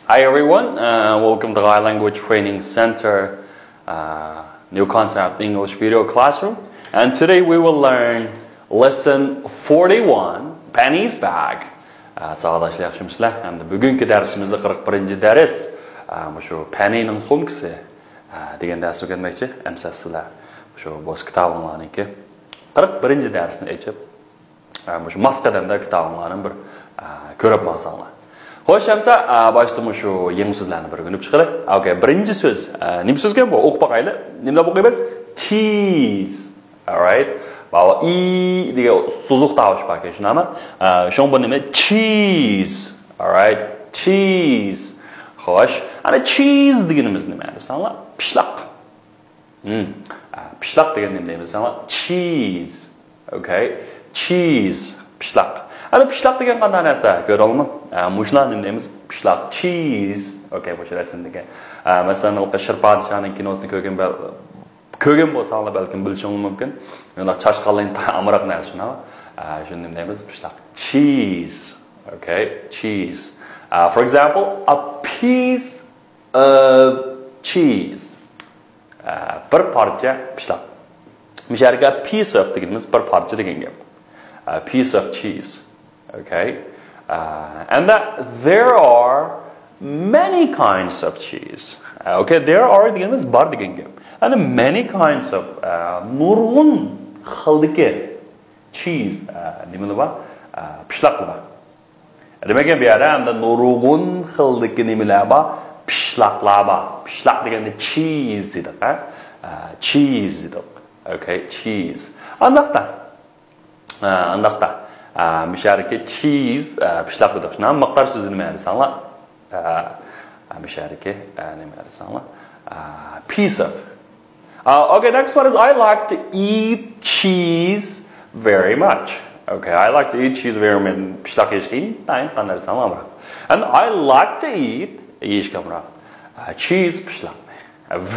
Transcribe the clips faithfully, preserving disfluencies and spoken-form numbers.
Hi everyone, uh, welcome to Thai Language Training Center, uh, new concept English video classroom. And today we will learn lesson forty-one, Penny's bag. ئە، ساۋاقداشلار، ياخشىمۇسىلەر؟ ئەمدى بۈگۈنكى دەرسىمىزدە قىرىق بىرىنچى دەرس، ئە، مۇشۇ پەننىڭ سومكىسى، ئە، دېگەن دەرسنى ئۆگەنمەكچى. ئەمسە سىلەر مۇشۇ بوش كىتابىڭلارنىڭكى قىرىق بىرىنچى دەرسنى ئېچىپ، ئە، مۇشۇ ماس قەدەمدە كىتابىڭلارنى بىر، ئە، كۆرۈپ ماڭساڭلار. خوش، ئەمسە، ئە، باشتا مۇشۇ يېڭى سۆزلەرنى بىر ئۆگىنىپ چىقىلى. ئوكەي، بىرىنچى سۆز، ئە، نېمە سۆزكەن بۇ؟ ئوقۇپ باقايلى. نېمە دەپ ئوقۇيمىز؟ Cheese. Alright. ماۋۇ ئى دېگەن سوزۇق تاۋۇش باركەن، شۇنداقمۇ؟ ئە، شۇڭا بۇ نېمە؟ Cheese. Alright. Cheese. خوش. ئەنە cheese دېگىنىمىز نېمە دېسەڭلار؟ پىشلاق. ھىم. ئە، پىشلاق دېگەن نېمە دەيمىز دېسەڭلار؟ Cheese. ئوكەي. Cheese. پىشلاق. ئەنە پىشلاق دېگەن قانداق نەرسە؟ كۆرەلمۇ؟ ئە، مۇشۇلار نېمە دەيمىز؟ پىشلاق. Cheese. ئوكەي، مۇشۇ رەسىمدىكى. ئە، مەسىلەن، شىر پادىشاھنىڭ كىنوسىنى كۆرگەن بەل-، كۆرگەن بولساڭلار بەلكىم بىلىشىڭلار مۇمكىن. ياق، چاشقانلار ئامراق نەرسە شۇنداق. ئە، شۇنى نېمە دەيمىز؟ پىشلاق. Cheese. ئوكەي، cheese. ئە، for example, a piece of cheese. ئە، بىر پارچە پىشلاق. مۇشۇ يەردىكى piece of دېگىنىمىز بىر پارچە دېگەن گەپ. ئە، piece of cheese. Okay. Uh, and that there are many kinds of cheese. Uh, okay, there are دېگىنىمىز بار دېگەن گەپ. And many kinds of, uh, نۇرغۇن خىلدىكى cheese, uh, نېمىلەر بار؟ Uh, پىشلاقلار بار. دېمەك، بۇ يەردە ئەمدى نۇرغۇن خىلدىكى نېمىلەر بار؟ پىشلاقلار بار. پىشلاق دېگەندە cheese دېدۇق، ھە؟ Uh, cheese دېدۇق. Okay, cheese. ئانداقتا. ئانداقتا، مۇشۇ يەردىكى cheese، پىشلاق دېدۇق. شۇنداق، مىقدار سۆزى نېمە دېسەڭلار؟ مۇشۇ يەردىكى نېمە دېسەڭلار؟ Piece of. Okay, next one is I like to eat cheese very much. Okay, I like to eat cheese very much. پىشلاق يېيىشكە ئىنتايىن قانداق دېسەڭلار ئامراق. And I like to eat، يېيىشكە ئامراق. Cheese، پىشلاق.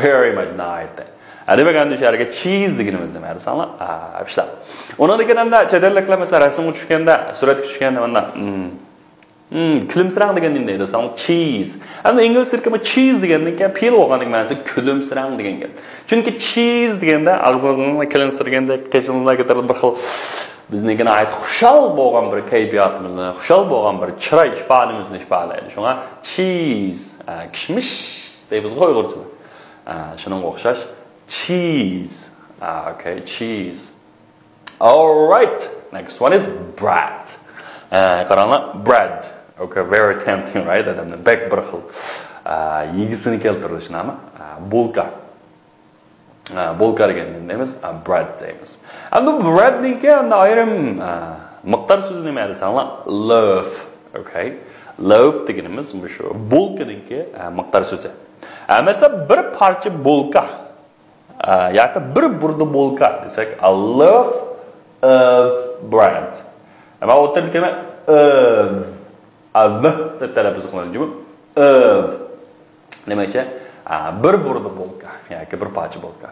Very much ناھايىتى. ھە، دېمەك، ئەمدى شۇ يەرگە cheese دېگىنىمىز نېمە دېسەڭلار؟ ئا، پىشلاق. ئۇنىڭدىن كېيىن ئەمدى چەت ئەللىكلەر، مەسىلەن، رەسىمگە چۈشكەندە، سۈرەتكە چۈشكەندە مانا، ھىم، ھىم، كۈلۈمسىرەڭ دېگەن نېمە دەيدۇ دېسەڭلار؟ Cheese. ئەمدى ئىنگلىزچىدىكى بۇ cheese دېگەندىن كېيىن پېئىل بولغاندىن كېيىن مەنىسى كۈلۈمسىرەڭ دېگەن گەپ. چۈنكى cheese دېگەندە ئاغزىڭىزنى كۈلۈمسىرىگەندەك، قېشىڭىزدا كۆتۈرۈلۈپ بىر خىل بىزنىڭكى ناھايىتى خۇشال بولغان بىر كەيپىياتىمىزنى، خۇشال بولغان بىر چىراي ئىپادىمىزنى ئىپادىلەيدۇ. شۇڭا cheese، ئا، كىشمىش دەيمىزغۇ ئۇيغۇرچىدا. ئا، شۇنىڭغا ئوخشاش cheese. ئا، okay, cheese. Alright, next one is bread. ئا، قاراڭلار، bread. Okay, very tempting, right? ئادەمنى بەك بىر خىل، ئا، يېگۈسىنى كەلتۈرىدۇ، شۇنداقمۇ؟ ئا، بولكا. ئا، بولكا دېگەننى نېمە دەيمىز؟ ئا، bread دەيمىز. ئەمدى بۇ breadنىڭكى ئەمدى ئايرىم، ئا، مىقدار سۆزى نېمە دېسەڭلار؟ Loaf. Okay. Loaf دېگىنىمىز مۇشۇ بولكىنىڭكى، ئا، مىقدار سۆزى. ئا، مەسىلەن، بىر پارچە بولكا، ئا، ياكى بىر بۇردا بولكا دېسەك، a loaf of bread. ئەمما ئوتتۇرىدىكى نېمە؟ Of. ئا، ۋ دەپ تەلەپپۇز قىلىنىدۇ، جۇمۇ. Of. نېمە ئىكەن؟ ئا، بىر بۇردا بولكا ياكى بىر پارچە بولكا.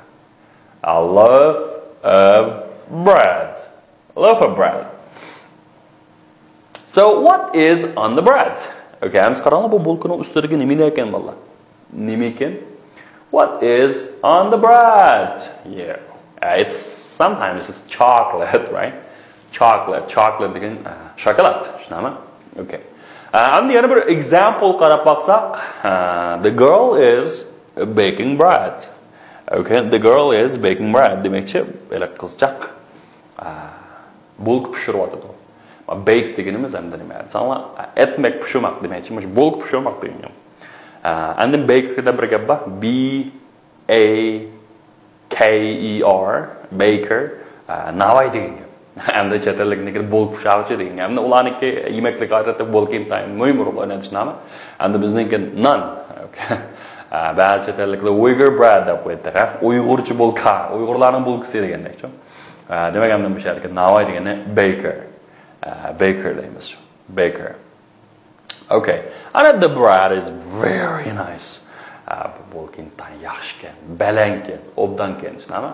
A loaf of bread. A loaf of bread. So what is on the bread? Okay, ئەمسە قاراڭلار، بۇ بولكىنىڭ ئۈستىدىكى نېمە ئىكەن، بالىلار؟ نېمە ئىكەن؟ What is on the bread? Yeah. Uh, it's sometimes it's chocolate, right? Chocolate, chocolate دېگەن، ئا، شاكىلات، شۇنداقمۇ؟ Okay. ئا، ئەمدى يەنە بىر example قاراپ باقساق، ئا، the girl is baking bread. Okay, the girl is baking bread. دېمەكچى، ھېلىقى قىزچاق، ئا، بولكا پىشۇرۇۋاتىدۇ. Bake دېگىنىمىز ئەمدى نېمە دېسەڭلار، ئا، ئەتمەك، پىشۇرماق دېمەكچى. مۇشۇ بولكا پىشۇرماق دېگەن گەپ. ئا، ئاندىن baker دە بىر گەپ بار. B A K E R، baker، ئە، ناۋاي دېگەن گەپ. ئەمدى چەت ئەللىكنىڭكى بولكا پىشۇرغۇچى دېگەن گەپ. ئەمدى ئۇلارنىڭكى يېمەكلىك ئادەتتە بولكا ئىنتايىن مۇھىم رول ئوينايدۇ، شۇنداقمۇ؟ ئەمدى بىزنىڭكى نان. ئە، بەزى چەت ئەللىكلەر Uyghur bread دەپ قويىدۇ، ھە؟ ئۇيغۇرچە بولكا، ئۇيغۇرلارنىڭ بولكىسى دېگەندەكچۇ. ئە، دېمەك، ئەمدى بۇ يەردىكى ناۋاي دېگىنى baker. ئە، baker دەيمىز شۇ. Baker. Okay. And the bread is very nice. ئا، بۇ بولكا ئىنتايىن ياخشىكەن، بەلەنكەن، ئوبدانكەن، شۇنداقمۇ؟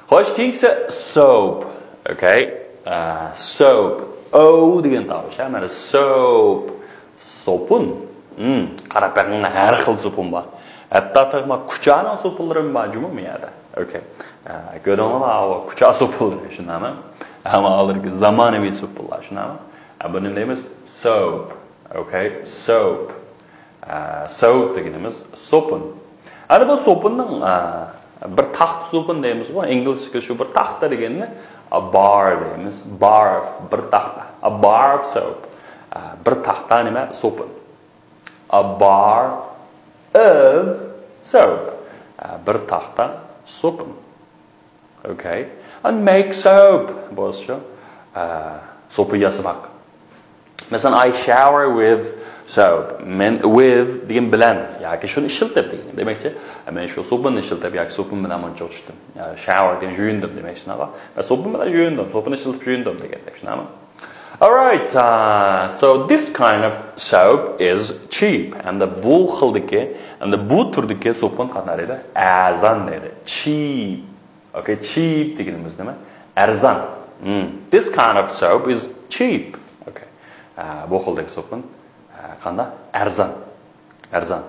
خوش، كېيىنكىسى soap. Okay. ئا، soap. O دېگەن تاۋۇش، ھە، مانا soap. سوپۇن. Hmm, قاراپ بېقىڭلار، ھەر خىل سوپۇن بار. ھەتتا تېخىما كۇچانىڭ سوپۇنلىرىمۇ بار جۇمۇ بۇ يەردە. Okay. ئە، كۆردۈڭلارمۇ؟ ئاۋۇ كۇچا سوپۇنلىرى، شۇنداقمۇ؟ ئەمما ھازىرقى زامانىۋى سوپۇنلار، شۇنداقمۇ؟ ئە، بۇنى دەيمىز soap. Okay, soap. ئە، soap دېگىنىمىز سوپۇن. ئەنە بۇ سوپۇننىڭ، ئە، بىر تاختا سوپۇن دەيمىزغۇ، ئىنگلىزچىگە شۇ بىر تاختا دېگەننى a bar دەيمىز. Bar، بىر تاختا. A bar of soap. ئە، بىر تاختا نېمە؟ سوپۇن. A bar of soap. ئە، بىر تاختا سوپۇن. Okay. And make soap. بولسىچۇ؟ ئە، سوپۇن ياسىماق. مەسىلەن، I shower with soap. مەن with دېگەن بىلەن ياكى شۇنى ئىشلىتىپ دېگەن. دېمەكچى، مەن شۇ سوپۇننى ئىشلىتىپ ياكى سوپۇن بىلەن مۇنچە چۈشتۈم. يا، shower دېگەن يۇيۇندۇم دېمەكچى، شۇنداقمۇ؟ مەن سوپۇن بىلەن يۇيۇندۇم، سوپۇن ئىشلىتىپ يۇيۇندۇم دېگەندەك، شۇنداقمۇ؟ Alright, uh, so this kind of soap is cheap. ئەمدى بۇ خىلدىكى، ئەمدى بۇ تۈردىكى سوپۇن قانداق دەيدۇ؟ ئەرزان دەيدۇ. Cheap. Okay, cheap دېگىنىمىز نېمە؟ ئەرزان. Hmm. This kind of soap is cheap. Okay. ئە، بۇ خىلدىكى سوپۇن، ئە، قانداق؟ ئەرزان. ئەرزان.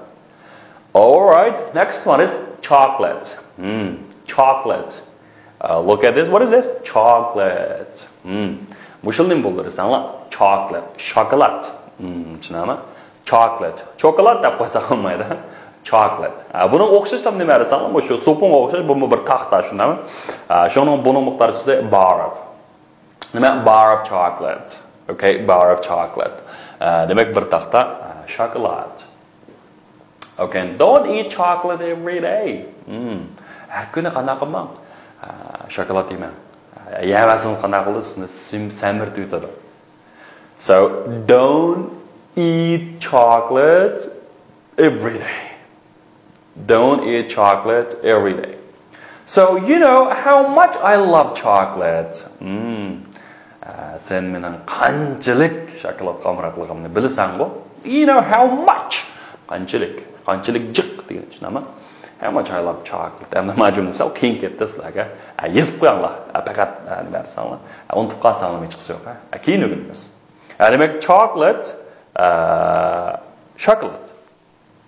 Alright, next one is chocolate. Hmm. Chocolate. Uh, look at this. What is this? Chocolate. Hmm. مۇشۇنى نېمە بولدۇرىسەڭلار؟ Chocolate. شاكىلات. Hmm. چۈشىنەمەن. Chocolate. چوكولات دەپ قويساق بولمايدۇ. Chocolate. ئە، بۇنىڭغا ئوخشاش نېمە دېسەڭلار، مۇشۇ سوپۇنغا ئوخشاش، بۇمۇ بىر تاختا، شۇنداقمۇ؟ ئە، شۇنىڭ، بۇنىڭ مىقدارى bar of. نېمە؟ Bar of chocolate. Okay, bar of chocolate. ئە، دېمەك، بىر تاختا، ئە، شاكىلات. Okay, don't eat chocolate every day. Hmm. ھەر كۈنى قانداق قىلماڭ؟ ئە، شاكىلات يېمەڭ. ئە، يەۋەرسىڭىز قانداق قىلىدۇ؟ سىزنى سېم-، سەمرىتىۋېتىدۇ. So, don't eat chocolate every day. Don't eat chocolate every day. So, you know how much I love chocolate. Hmm. ئە، سەن مېنىڭ قانچىلىك شاكىلاتقا ئامراقلىقىمنى بىلىسەنغۇ؟ You know how much. قانچىلىك، قانچىلىك جىق دېگەن، شۇنداقمۇ؟ How much I love chocolate. ئەمدى مانا جۈملە سەل قىيىن كەتتى سىلەرگە. ئە، يېزىپ قويۇڭلار. ئە، پەقەت، ئە، نېمە دېسەڭلار. ئە، ئۇنتۇپ قالساڭلار ھېچقىسى يوق. ئە، كېيىن ئۆگىنىمىز. ئە، دېمەك، chocolate، ئە، شاكىلات.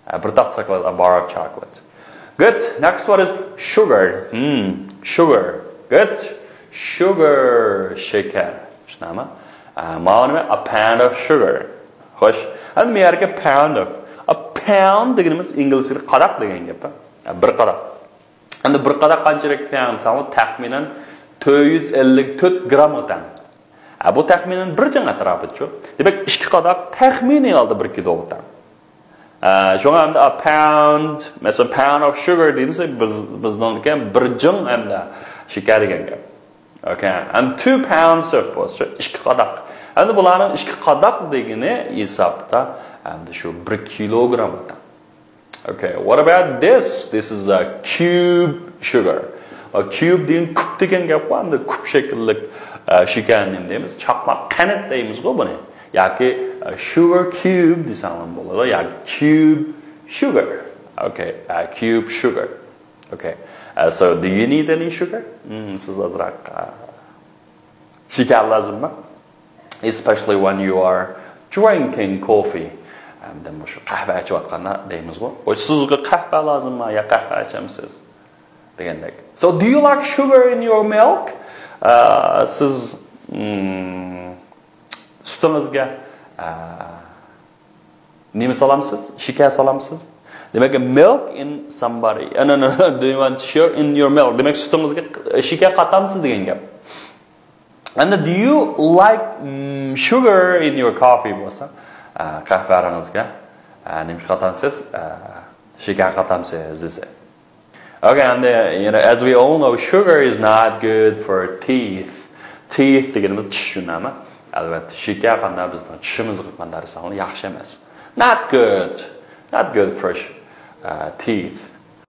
ئە، بىر تاختا شاكىلات، a bar of chocolate. Good. Next one is sugar. Hmm, sugar. Good. Sugar، شېكەر. شۇنداقمۇ؟ ئە، ماۋۇ نېمە؟ A pound of sugar. خوش. ئەمدى بۇ يەردىكى pound of. A pound دېگىنىمىز ئىنگلىزچىدا قاداق دېگەن گەپ. ئە، بىر قاداق. ئەمدى بىر قاداق قانچىلىك تەڭ دېسەڭلار، تەخمىنەن تۆت يۈز ئەللىك تۆت گرامغا تەڭ. ئە، بۇ تەخمىنەن بىر جىڭ ئەتراپىدىچۇ. دېمەك، ئىككى قاداق تەخمىنىي ھالدا بىر كىلوغا تەڭ. ئە، شۇڭا ئەمدى a pound، مەسىلەن، pound of sugar دېسە، بىز، بىزنىڭكى بىر جىڭ ئەمدى شېكەر دېگەن گەپ. Okay, and two pounds of بولسا، ئىككى قاداق. ئەمدى بۇلارنىڭ ئىككى قاداق دېگىنى ھېسابتا، ئەمدى شۇ بىر كىلوگرامغا تەڭ. Okay, what about this? This is a cube sugar. A cube دېگەن كۇب دېگەن گەپ بار، ئەمدى كۇب شەكىللىك، ئە، شېكەرنى نېمە دەيمىز؟ چاقماق قەنت دەيمىزغۇ بۇنى. ياكى، ئە، sugar cube دېسەڭلار بولىدۇ، ياكى cube sugar. Okay, a cube sugar. Okay. Uh, so, do you need any sugar? Hmm, سىز ئازراق، ئە، شېكەر لازىممۇ؟ Especially when you are drinking coffee. ئەمدى مۇشۇ قەھۋە ئىچىۋاتقاندا دەيمىزغۇ. ۋوي، سىزگە قەھۋە لازىممۇ يا قەھۋە ئىچەمسىز؟ دېگەندەك. So, do you like sugar in your milk? ئە، سىز، hmm، سۈتىڭىزگە، ئە، نېمە سالامسىز؟ شېكەر سالامسىز؟ دېمەك، milk in somebody. ئە، no, no, no. Do you want sugar in your milk? دېمەك، سۈتىڭىزگە شېكەر قاتامسىز دېگەن گەپ. And do you like, mm, sugar in your coffee بولسا، ئە، قەھۋەڭىزگە، ئە، نېمە قاتامسىز؟ ئە، شېكەر قاتامسىز دېسە. Okay, and, uh, you know, as we all know, sugar is not good for teeth. Teeth دېگىنىمىز چىش، شۇنداقمۇ؟ ئەلۋەتتە، شېكەر قانداق بىزنىڭ چىشىمىزغا قانداق دېسەڭلار ياخشى ئەمەس. Not good. Not good for, uh, teeth.